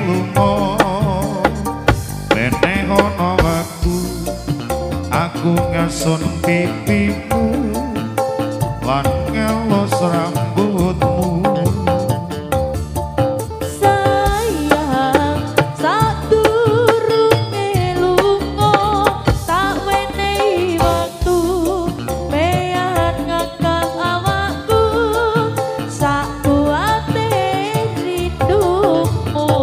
lunga meneh ana wektu aku ngasun pipimu lan ngelus rambutmu. Sayang sadurunge lunga tak wenehi wektu pean ngekang awakku sakuwate rindumu.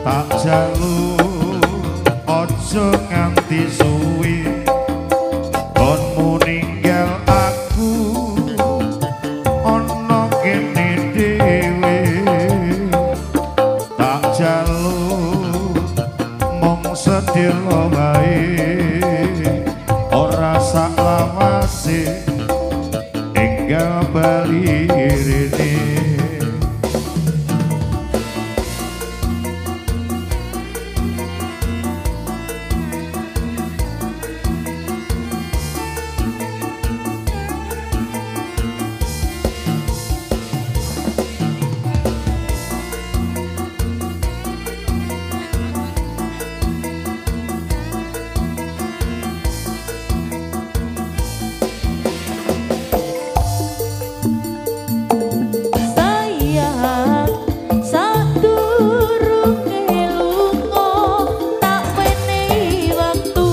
Tak jaluk aja nganti suwi konmu ninggal aku ana kene dhewe. Tak jaluk mung sedhela wae ora saklawase enggal bali rene. Sayang sadurunge lunga tak wenehi wektu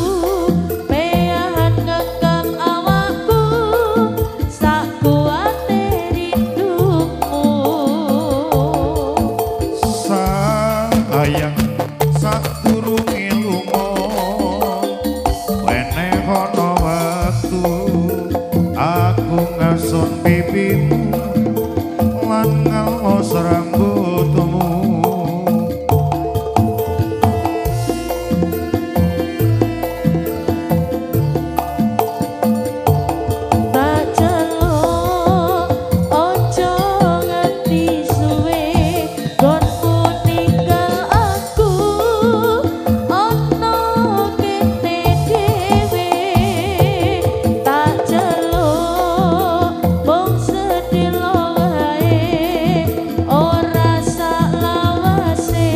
pean ngekang awakku sakuwate rindumu. Sayang sadurunge lunga weneh ana wektu aku ngasun pipimu lan ngelus rambutmu. Tak jaluk aja nganti suwe gonmu ninggal aku ana kene dhewe. Tak jaluk mung sedhela wae ora saklawase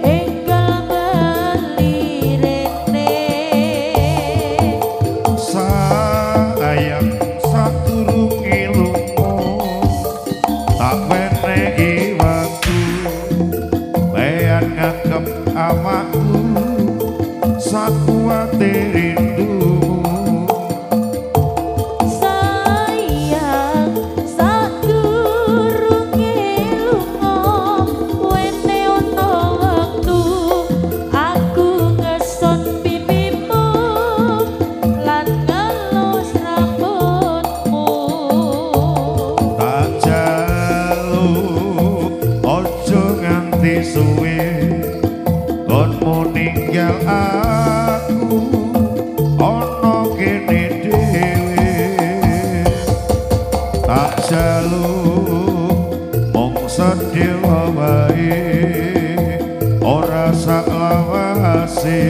enggal bali rene. Sayang sadurunge lunga tak wenehi wektu pean ngagem awakku sakuwate rindumu. Sayang sadurunge lunga wene ana wektu aku ngeson pipimu lan ngelus rambutmu. Tak jaluk aja nganti suwe konmu ninggal aku ana kene dhewe. Tak jaluk mung sedhela wae ora saklawase.